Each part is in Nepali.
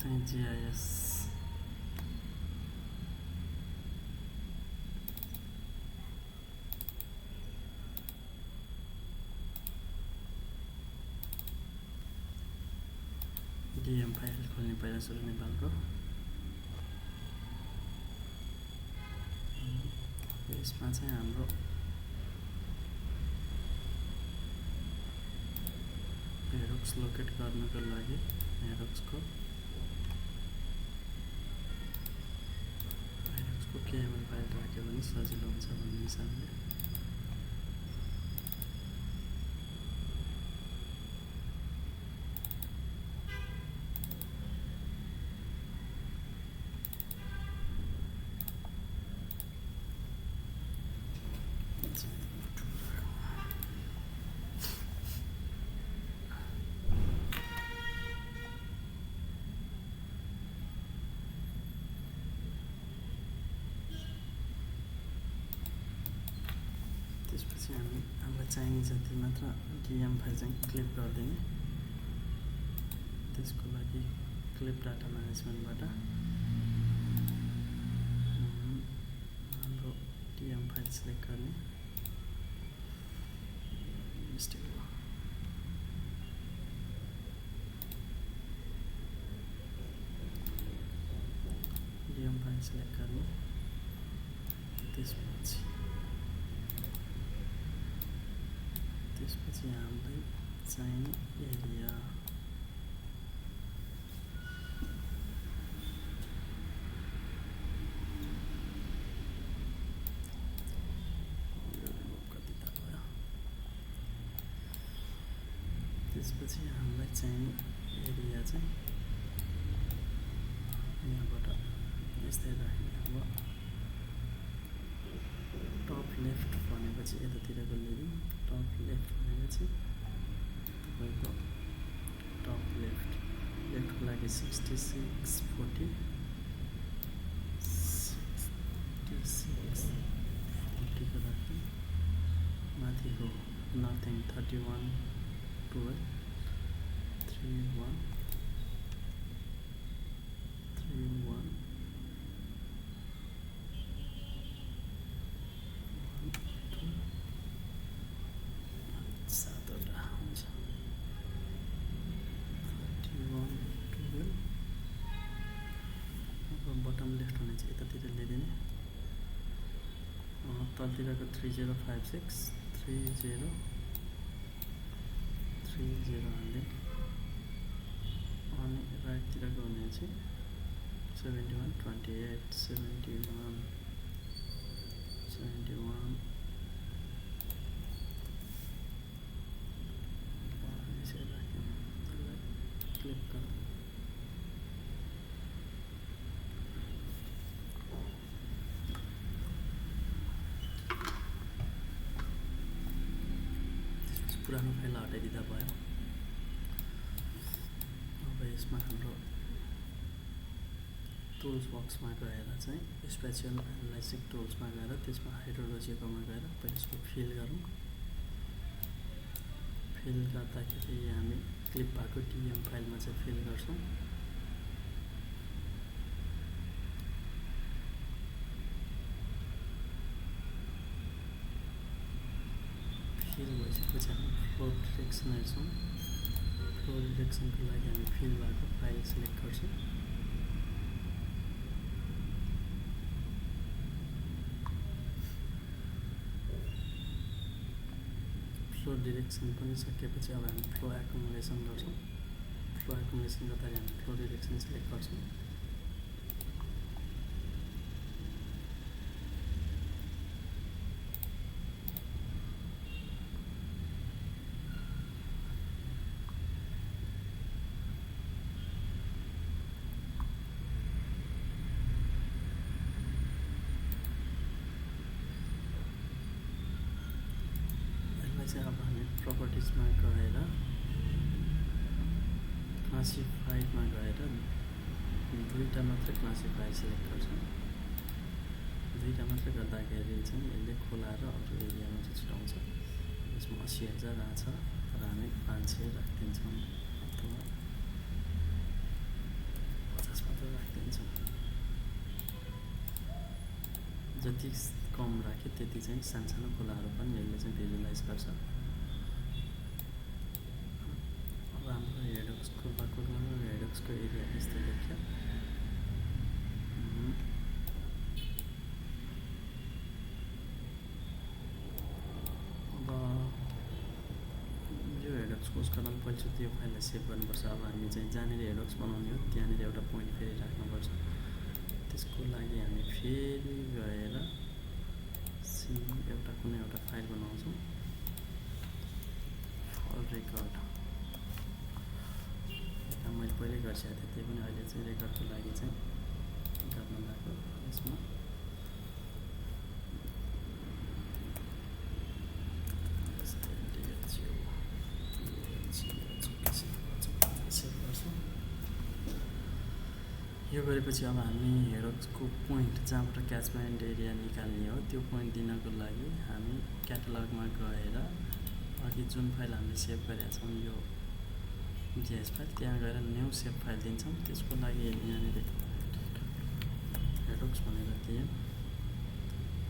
चाहिँ GIS DM फाइल खोल्ने पहिला सुरु नेपालको यसमा चाहिँ हाम्रो हेरोक्स लोकेट गर्नको लागि हेरोक्सको KML फाइल राख्यो भने सजिलो हुन्छ भन्ने हिसाबले त्यसपछि हामीलाई चाहिने जति मात्र DM फाइल चाहिँ क्लिप गरिदिने त्यसको लागि क्लिप डाटा म्यानेजमेन्टबाट हाम्रो DM फाइल सिलेक्ट गर्ने मिस्टेक भयो DM फाइल सिलेक्ट गर्ने त्यसपछि हामीलाई चाहिने एरिया त्यसपछि हामीलाई चाहिने एरिया चाहिँ यहाँबाट यस्तै राख्ने अब टप लेफ्ट भनेपछि यतातिरको लिदिउँ टप लेफ्ट भनेपछि तपाईँको टप लेफ्टको लागि 66 40 को राख्ने माथिको नथिङ 31 12 31 31 बटम लेफ्ट हुने चाहिँ यतातिर ल्याइदिने तलतिरको 3056 30 हाल्ने अनि राइटतिरको हुने चाहिँ 71 28 71 क्लिक कर पुरानो फाइल हटाइदिँदा भयो अब यसमा हाम्रो टुल्स बक्समा गएर चाहिँ स्पेसियल एनालाइसिस टुल्समा गएर त्यसमा हाइड्रोलोजीकोमा गएर पहिला यसको फिल गरौँ फिल गर्दाखेरि हामी क्लिप भएको DM फाइलमा चाहिँ फिल गर्छौँ फिल भइसकेपछि हामी फ्लोर डिरेक्सन हेर्छौँ फ्लोर डिरेक्सनको लागि हामी फिल भएको फाइल सिलेक्ट गर्छौँ फ्लो डिरेक्सन पनि सकेपछि अब हामी फ्लो एकोमोडेसन गर्छौं। फ्लो एकोमोडेसन गर्दा हामी फ्लो डिरेक्सन सिलेक्ट गर्छौं। अब हामी प्रपर्टिजमा गएर क्लासिफाइडमा गएर दुईटा मात्र क्लासिफायर सिलेक्ट गर्छौं। दुईटा मात्र गर्दाखेरि चाहिँ यसले खोला र अरू एरियामा चाहिँ छुटाउँछ। यसमा 80,000 आछ तर हामी 500 राखिदिन्छौँ अथवा मात्र राखिदिन्छौँ। जति कम राख्यो त्यति चाहिँ सानसानो खोलाहरू पनि यसले चाहिँ भिजुलाइज गर्छ। अब हाम्रो हेडक्सको बाकुरमा हेडक्सको एरिया यस्तो देखियो। अब यो हेडक्सको उसका लागि पहिलोचोटि यो फाइललाई सेभ गर्नुपर्छ। अब हामी चाहिँ जहाँनिर हेडक्स बनाउने हो त्यहाँनिर एउटा पोइन्ट फेरि राख्नुपर्छ। त्यसको लागि हामी फेरि गएर एउटा कुनै एउटा फाइल बनाउँछौँ फर रेकर्ड। मैले पहिल्यै गरिसकेको थिएँ, त्यही पनि अहिले चाहिँ रेकर्डको लागि चाहिँ गर्न लाग्यो। यसमा सेभ गर्छौँ। यो गरेपछि अब हामी हेडक्सको पोइन्ट जहाँबाट क्याचमेन्ट एरिया निकाल्ने हो त्यो पोइन्ट दिनको लागि हामी क्याटलगमा गएर अघि जुन फाइल हामीले सेभ गरेका छौँ यो जीएस फाइल, त्यहाँ गएर न्यू सेभ फाइल दिन्छौँ। त्यसको लागि यहाँनिर हेडक्स भनेर दिएँ।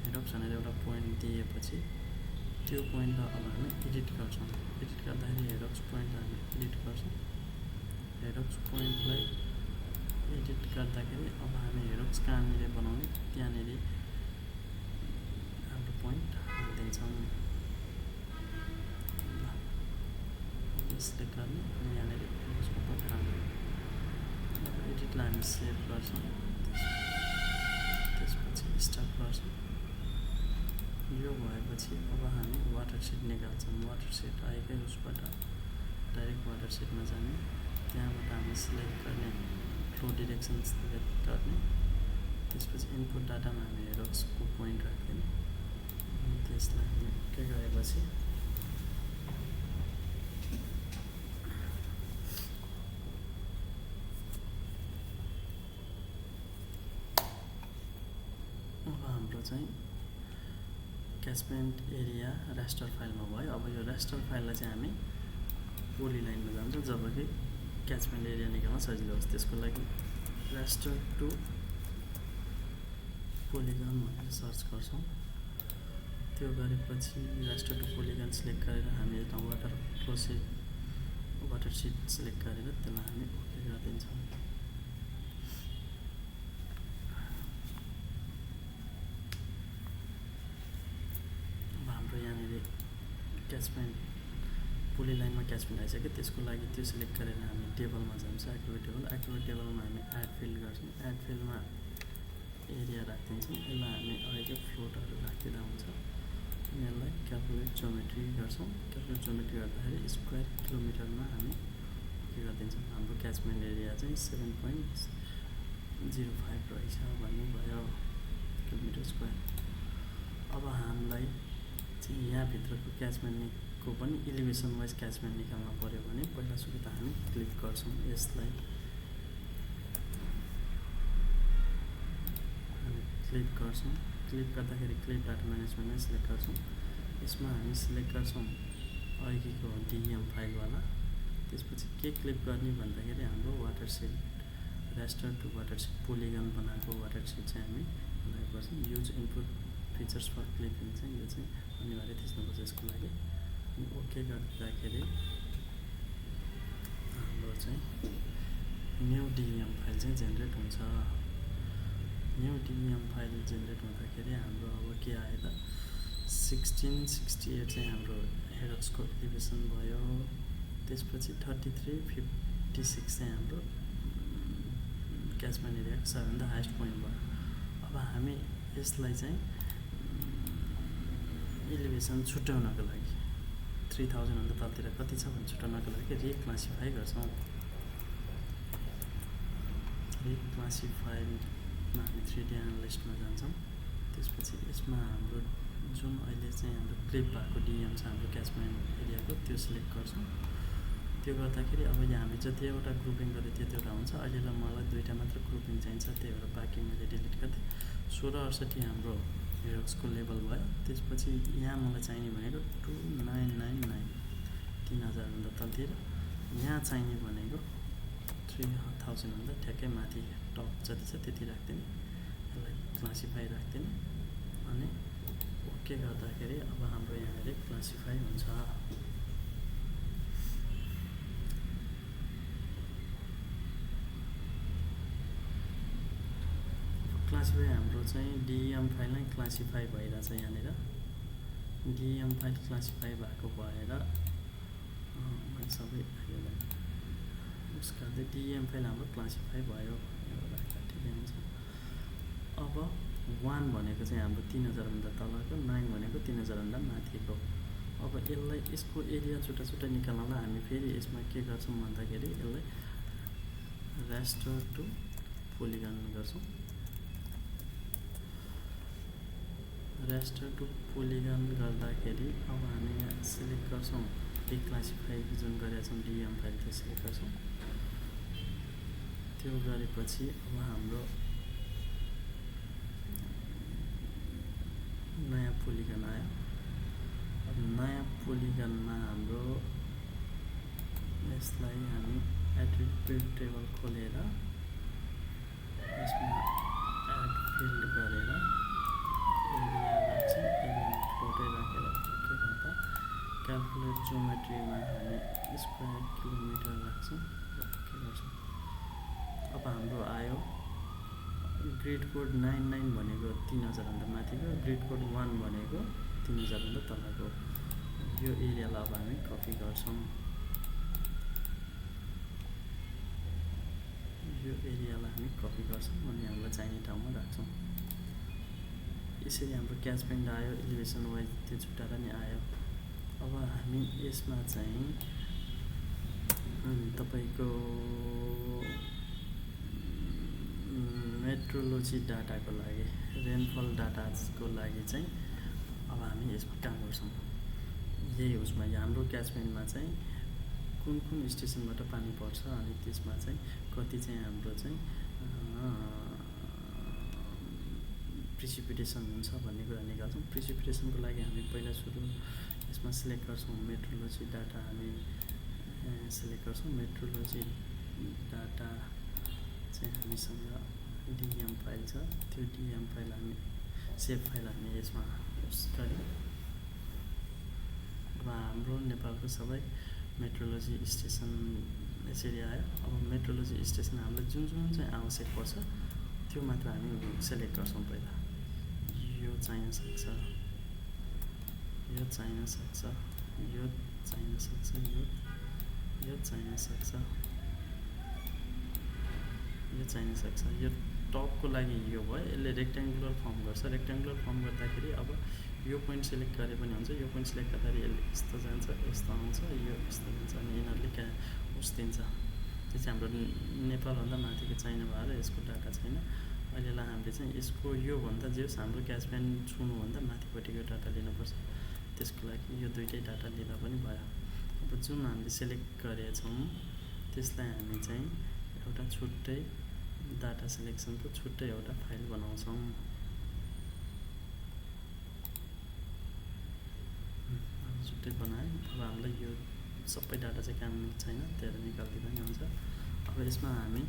हेडक्स भनेर एउटा पोइन्ट दिएपछि त्यो पोइन्टलाई अब हामी एडिट गर्छौँ। एडिट गर्दाखेरि हेडक्स पोइन्टलाई हामी एडिट गर्छौँ। हेडक्स पोइन्टलाई एडिट गर्दाखेरि अब हामी हेडक्स कहाँनिर बनाउने त्यहाँनिर हाम्रो पोइन्ट हालिदिन्छौँ। सिलेक्ट गर्ने अनि यहाँनिर हेडक्सको पोइन्ट हाल्ने। अब एडिटलाई हामी सेभ गर्छौँ। त्यसपछि स्टार्ट गर्छौँ। यो भएपछि अब हामी वाटर सिट निकाल्छौँ। वाटर सिट आएकै उसबाट डाइरेक्ट वाटर सिटमा जाने, त्यहाँबाट हामी सिलेक्ट गर्ने फ्लो डिरेक्सन सिलेक्ट गर्ने। त्यसपछि इनपुट डाटामा हामी हेडक्सको पोइन्ट राख्दिने। त्यसलाई हामी के गरेपछि अब हाम्रो चाहिँ क्याचमेन्ट एरिया रास्टर फाइलमा भयो। अब यो रास्टर फाइललाई चाहिँ हामी पोलिलाइनमा जान्छौँ जबकि क्याचमेन्ट एरिया निकाल्न सजिलो होस्। त्यसको लागि रास्टर टु पोलिगन भनेर सर्च गर्छौँ। त्यो गरेपछि रास्टर टु पोलिगन सिलेक्ट गरेर हामी यता वाटर सिट सिलेक्ट गरेर त्यसलाई हामी ओके गरिदिन्छौँ। अब हाम्रो यहाँनिर क्याचमेन्ट पोलिलाइनमा क्याचमेन्ट आइसक्यो। त्यसको लागि त्यो सिलेक्ट गरेर हामी टेबलमा जान्छौँ। एक्टिभिटी टेबलमा हामी एड फिल्ड गर्छौँ। एड फिल्डमा एरिया राखिदिन्छौँ। यसलाई हामी अहिलेको फ्लोटहरू राखिदिँदा हुन्छ। यसलाई क्यालकुलेट जोमेट्री गर्छौँ। क्यालकुलेट जोमेट्री गर्दाखेरि स्क्वायर किलोमिटरमा हामी के गरिदिन्छौँ। हाम्रो क्याचमेन्ट एरिया चाहिँ 7.05 रहेछ भन्ने भयो किलोमिटर स्क्वायर। अब हामीलाई चाहिँ यहाँभित्रको क्याचमेन्टको पनि इलिभेसन वाइज क्याचमेन्ट निकाल्न पऱ्यो भने पहिला सुरु त हामी क्लिक गर्छौँ। यसलाई हामी क्लिक गर्छौँ। क्लिक गर्दाखेरि क्लिप डाटा म्यानेजमेन्टमा सिलेक्ट गर्छौँ। यसमा हामी सिलेक्ट गर्छौँ अघिको डिएम फाइलवाला। त्यसपछि के क्लिक गर्ने भन्दाखेरि हाम्रो watershed raster to watershed polygon बनाएको वाटर सिट चाहिँ हामी सिलेक्ट गर्छौँ। Use input features for clipping चाहिँ यो चाहिँ अनिवार्य थिच्नुपर्छ यसको लागि। अनि ओके गर्दाखेरि हाम्रो चाहिँ न्यू डिएम फाइल चाहिँ जेनेरेट हुन्छ। न्यू डिएम फाइल जेनेरेट हुँदाखेरि हाम्रो अब के आयो त 1668 चाहिँ हाम्रो हेडक्सको एलिभेसन भयो। त्यसपछि 3356 चाहिँ हाम्रो क्याचमेन्ट एरियाको सबैभन्दा हाइस्ट पोइन्ट भयो। अब हामी यसलाई चाहिँ एलिभेसन छुट्याउनको लागि 3000 भन्दा तलतिर कति छ भने छुट्याउनको लागि रिक्लासिफाई गर्छौँ। रिक्लासिफाइमा हामी 3D एनालिस्टमा जान्छौँ। त्यसपछि यसमा हाम्रो जुन अहिले चाहिँ हाम्रो क्लिप भएको डिएम छ हाम्रो क्याचमेन्ट एरियाको त्यो सिलेक्ट गर्छौँ। त्यो गर्दाखेरि अब यहाँ हामी जति एउटा ग्रुपिङ गरेँ त्यतिवटा हुन्छ। अहिले त मलाई दुईवटा मात्र ग्रुपिङ चाहिन्छ, त्यही भएर बाँकी मैले डिलिट गरिदिएँ। 1668 हाम्रो हेडक्सको लेभल भयो। त्यसपछि यहाँ मलाई चाहिने भनेको 2999 3000 भन्दा तलतिर। यहाँ चाहिने भनेको 3000 भन्दा ठ्याक्कै माथि टप जति छ त्यति राख्दिने, यसलाई क्लासिफाई राख्दिने अनि ओके गर्दाखेरि अब हाम्रो यहाँनिर क्लासिफाई हुन्छ। क्लासिफाई हाम्रो चाहिँ डिएम फाइल नै क्लासिफाई भइरहेछ। यहाँनिर डिएम फाइल क्लासिफाई भएको भएर मैले सबै उसका डिएम फाइल हाम्रो क्लासिफाई भयो राख्दा ठिकै हुन्छ। अब 1 भनेको चाहिँ हाम्रो 3000 भन्दा तलको, 9 भनेको 3000 भन्दा माथिको। अब यसलाई यसको एरिया छुट्टा छुट्टा निकाल्नलाई हामी फेरि यसमा के गर्छौँ भन्दाखेरि यसलाई रास्टर टु पोलिगन गर्छौँ। रास्टर टु पोलिगन गर्दाखेरि अब हामी यहाँ सिलेक्ट गर्छौँ डिक्लासिफाई जुन गरेका छौँ डिएम फाइल त्यो सिलेक्ट गर्छौँ। त्यो गरेपछि अब हाम्रो नयाँ पोलिगन आयो। अब नयाँ पोलिगनमा हाम्रो यसलाई हामी एट्रिब्युट टेबल खोलेर यसमा एड फिल्ड गरेर एरिया राख्छौँ। एरियामा फ्लोटै राखेर के गर्दा क्यालकुलेट जोमेट्रीमा हामी स्क्वायर किलोमिटर राख्छौँ। के गर्छौँ अब हाम्रो आयो ग्रिड कोड 99 भनेको 3000 भन्दा माथिको, ग्रिड कोड 1 भनेको 3000 भन्दा तलको। यो एरियालाई अब हामी कपी गर्छौँ। यो एरियालाई हामी कपी गर्छौँ अनि हामीलाई चाहिने ठाउँमा राख्छौँ। यसरी हाम्रो क्याचमेन्ट आयो, एलिभेसन वाइज त्यो छुट्टाएर नि आयो। अब हामी यसमा चाहिँ तपाईको मेट्रोलोजी डाटाको लागि, रेनफल डाटाको लागि चाहिँ अब हामी यसमा काम गर्छौँ। यही उसमा हाम्रो क्याचमेन्टमा चाहिँ कुन कुन स्टेसनबाट पानी पर्छ अनि त्यसमा चाहिँ कति चाहिँ हाम्रो चाहिँ प्रिसिपिटेसन हुन्छ भन्ने कुरा निकाल्छौँ। प्रिसिपिटेसनको लागि हामी पहिला सुरु यसमा सिलेक्ट गर्छौँ मेट्रोलोजी डाटा हामी सिलेक्ट गर्छौँ। मेट्रोलोजी डाटा चाहिँ हामीसँग डिएम फाइल छ। त्यो डिएम फाइल हामी सेभ फाइल हामी यसमा गऱ्यौँ। अब हाम्रो नेपालको सबै मेट्रोलोजी स्टेसन यसरी आयो। अब मेट्रोलोजी स्टेसन हामीलाई जुन जुन चाहिँ आवश्यक पर्छ त्यो मात्र हामी सेलेक्ट गर्छौँ। पहिला यो चाहिन सक्छ, यो चाहिन सक्छ, यो चाहिन सक्छ, यो चाहिन सक्छ, यो चाहिन सक्छ। यो टपको लागि यो भयो। यसले रेक्ट्याङ्गुलर फर्म गर्छ। रेक्ट्याङ्गुलर फर्म गर्दाखेरि अब यो पोइन्ट सिलेक्ट गरे पनि हुन्छ। यो पोइन्ट सिलेक्ट गर्दाखेरि यसले यस्तो जान्छ, यस्तो आउँछ, यो यस्तो जान्छ अनि यिनीहरूले क्या उस्तिन्छ। त्यो चाहिँ हाम्रो नेपालभन्दा माथिको चाइना भएर यसको डाटा छैन। अहिलेलाई हामीले चाहिँ यसको योभन्दा जे होस् हाम्रो क्याचमेन्ट छुनुभन्दा माथिपट्टिको डाटा लिनुपर्छ। त्यसको लागि यो दुइटै डाटा लिँदा पनि भयो। अब जुन हामीले सेलेक्ट गरेछौँ त्यसलाई हामी चाहिँ एउटा छुट्टै डाटा सिलेक्सनको छुट्टै एउटा फाइल बनाउँछौँ। छुट्टै बनायो। अब हामीलाई यो सबै डाटा चाहिँ काम छैन, त्यसलाई निकालिदिँदा पनि हुन्छ। अब यसमा हामी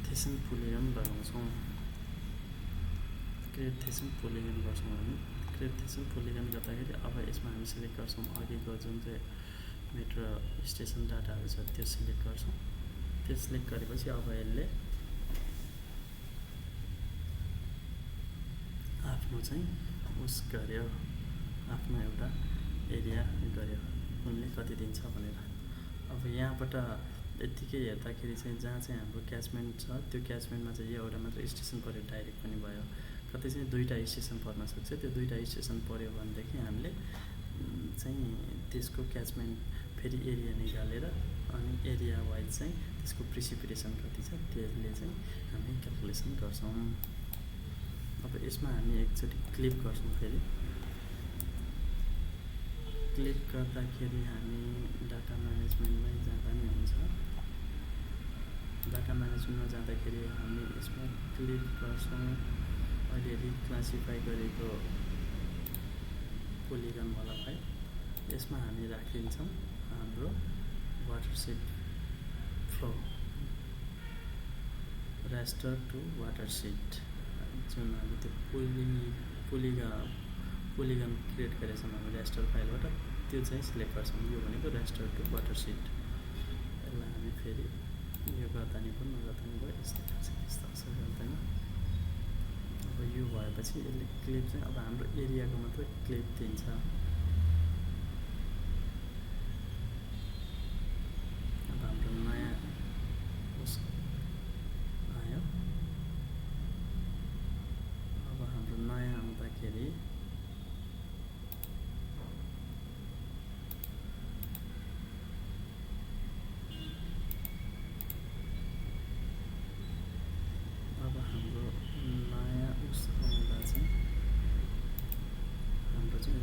थेसन पोलिगन लगाउँछौँ। क्रिएट थेसन पोलिगन गर्छौँ हामी। क्रिएट थेसन पोलिगन गर्दाखेरि अब यसमा हामी सिलेक्ट गर्छौँ अघिको जुन चाहिँ मेट्रो स्टेसन डाटाहरू छ त्यो सिलेक्ट गर्छौँ। त्यो सिलेक्ट गरेपछि अब यसले आफ्नो चाहिँ उस गर्यो, आफ्नो एउटा एरिया गर्यो कुनले कति दिन्छ भनेर। अब यहाँबाट यत्तिकै हेर्दाखेरि चाहिँ जहाँ चाहिँ हाम्रो क्याचमेन्ट छ त्यो क्याचमेन्टमा चाहिँ एउटा मात्र स्टेसन पऱ्यो डाइरेक्ट पनि भयो। कतै चाहिँ दुईवटा स्टेसन पर्न सक्छ। त्यो दुईवटा स्टेसन पऱ्यो भनेदेखि हामीले चाहिँ त्यसको क्याचमेन्ट फेरि एरिया निकालेर अनि एरिया वाइज चाहिँ त्यसको प्रिसिपिटेसन कति छ त्यसले चाहिँ हामी क्यालकुलेसन गर्छौँ। अब यसमा हामी एकचोटि क्लिक गर्छौँ। फेरि क्लिक गर्दाखेरि हामी डाटा म्यानेजमेन्टमै जाँदा नि हुन्छ। डाटा म्यानेजमेन्टमा जाँदाखेरि हामी यसमा क्लिक गर्छौँ। अलिअलि क्लासिफाई गरेको पोलिगनवाला फाइल यसमा हामी राखिदिन्छौँ हाम्रो watershed flow. Raster to watershed जुन अब त्यो पोलिगन क्रिएट गरेछौँ हामी रेस्टर फाइलबाट त्यो चाहिँ सिलेक्ट गर्छौँ। यो भनेको रेस्टर टु वाटर सिट। यसलाई हामी फेरि यो गर्दा नि भयो नगर्दा नि भयो, यस्तो खालको त्यस्तो असर गर्दैन। अब यो भएपछि यसले क्लिप चाहिँ अब हाम्रो एरियाको मात्रै क्लिप दिन्छ। अब हाम्रो नयाँ उस आयो। अब हाम्रो नयाँ आउँदाखेरि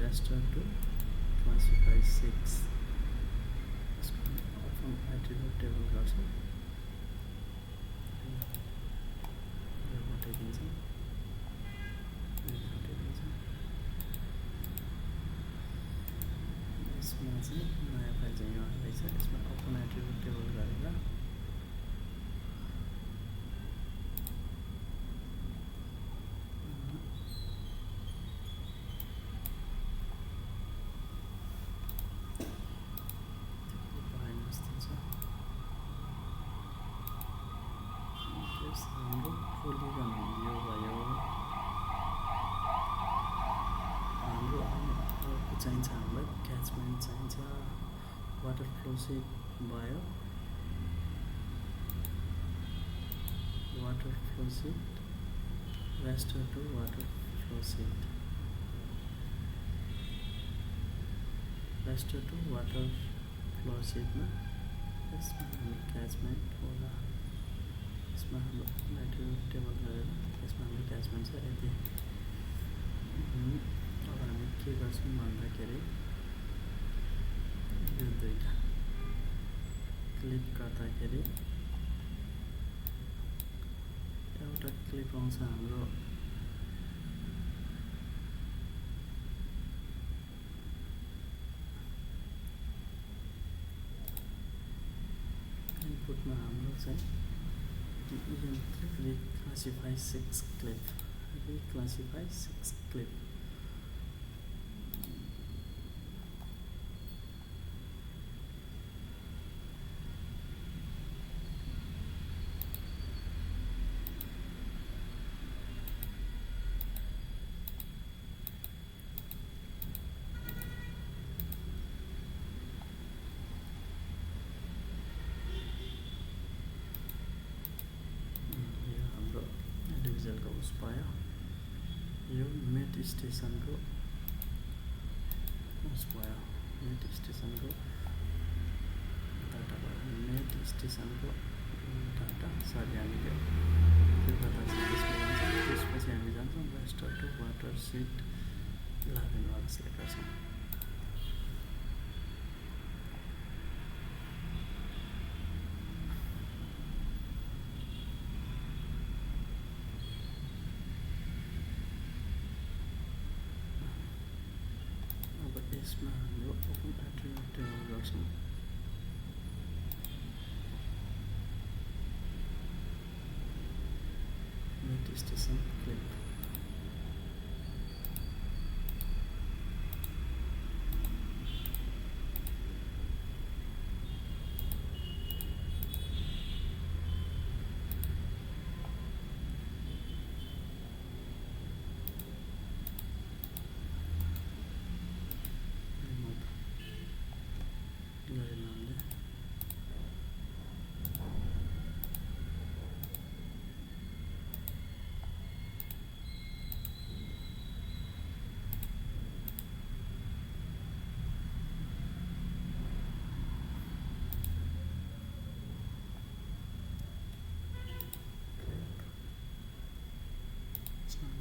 रेस्टर टु क्लासिफाई 6 यसको ओपन एट्रिब्युट टेबल गर्छौँ। यो हटाइदिन्छौँ, यसमा चाहिँ नयाँ फाइल चाहिँ यो हाल्दैछ। यसमा ओपन एट्रिब्युट टेबल गरेर हाम्रो पोलिगन यो भयो। हाम्रो अर्को चाहिन्छ, हामीलाई क्याचमेन्ट चाहिन्छ। वाटर फ्लो सिट भयो, water flow sit raster to water flow sit, raster to water flow सिटमा यसमा हाम्रो क्याचमेन्ट होला। यसमा हाम्रो एट्रिब्युट टेबल गरेर यसमा हाम्रो क्याचमेन्ट छ यति। अब हामी के गर्छौँ भन्दाखेरि यो दुईटा क्लिक गर्दाखेरि एउटा क्लिप आउँछ हाम्रो इनपुटमा हाम्रो चाहिँ reclassify 6 clip, reclassify 6 clip। डिभिजनको उस पायो। यो मेट स्टेसनको उस भयो, मेट स्टेसनको डाटा भयो। मेट स्टेसनको डाटा सरी हामीले के गर्दा त्यसपछि हामी जान्छौँ रेस्टर टु वाटर सिट 11 वाला सिलेक्ट गर्छौँ। यसमा हाम्रो ओपन एट्रिब्युट टेबल गर्छौँ। मेट स्टेसन क्लिप नामले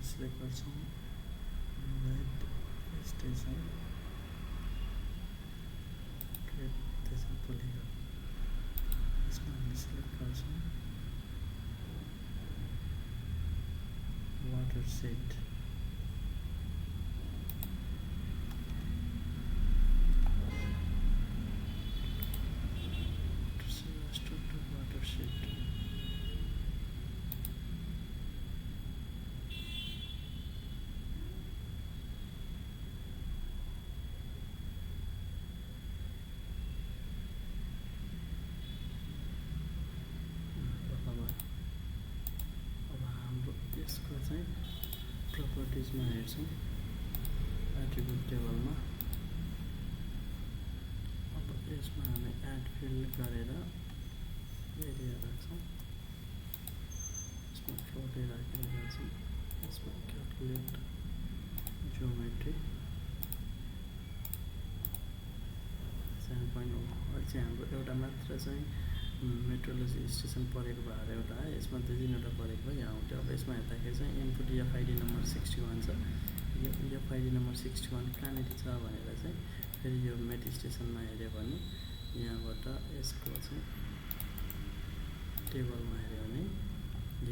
सिलेक्ट गर्छौँ। मेट स्टेसन त्यसमा पोलिगन यसमा हामी सिलेक्ट गर्छौँ। वाटर सेट वाटर सेट प्रपर्टिजमा हेर्छौँ एट्रिब्युट टेबलमा। अब यसमा हामी एड फिल्ड गरेर एरिया राख्छौँ, यसमा फ्लोटै राखेर जान्छौँ। यसमा क्यालकुलेट जियोमेट्री 7.0। अहिले चाहिँ हाम्रो एउटा मात्र चाहिँ मेट्रोलोजी स्टेसन परेको भएर एउटा है, यसमा 2-3वटा परेको भयो, यहाँ आउँथ्यो। अब यसमा हेर्दाखेरि चाहिँ इनपुट एफआइडी नम्बर 61 छ। यो एफआइडी नम्बर 61 कहाँनिर छ भनेर चाहिँ फेरि यो मेट स्टेसनमा हेऱ्यो भने यहाँबाट यसको चाहिँ टेबलमा हेऱ्यो भने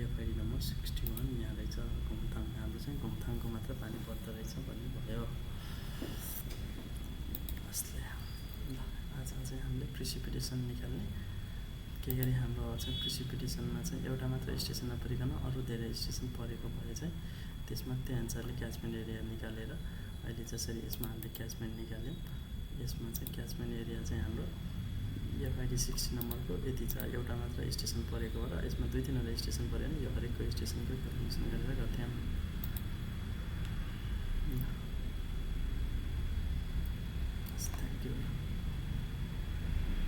एफआइडी नम्बर 61 यहाँ रहेछ। घुमथाङ, हाम्रो चाहिँ घुमथाङको मात्र पानी पर्दो रहेछ भन्ने भयो। यसले ल आज चाहिँ हामीले प्रिसिपिटेसन निकाल्ने के गरी हाम्रो चाहिँ प्रिसिपिटेसनमा चाहिँ एउटा मात्र स्टेसन नपरिकन अरू धेरै स्टेसन परेको भए चाहिँ त्यसमा त्यही अनुसारले क्याचमेन्ट एरिया निकालेर अहिले जसरी यसमा हामीले क्याचमेन्ट निकाल्यौँ, यसमा चाहिँ क्याचमेन्ट एरिया चाहिँ हाम्रो एफआइडी 60 नम्बरको यति छ। एउटा मात्र स्टेसन परेको भएर यसमा 2-3वटा स्टेसन पऱ्यो भने यो हरेकको स्टेसनको क्यालकुलेसन गरेर गर्थ्यौँ।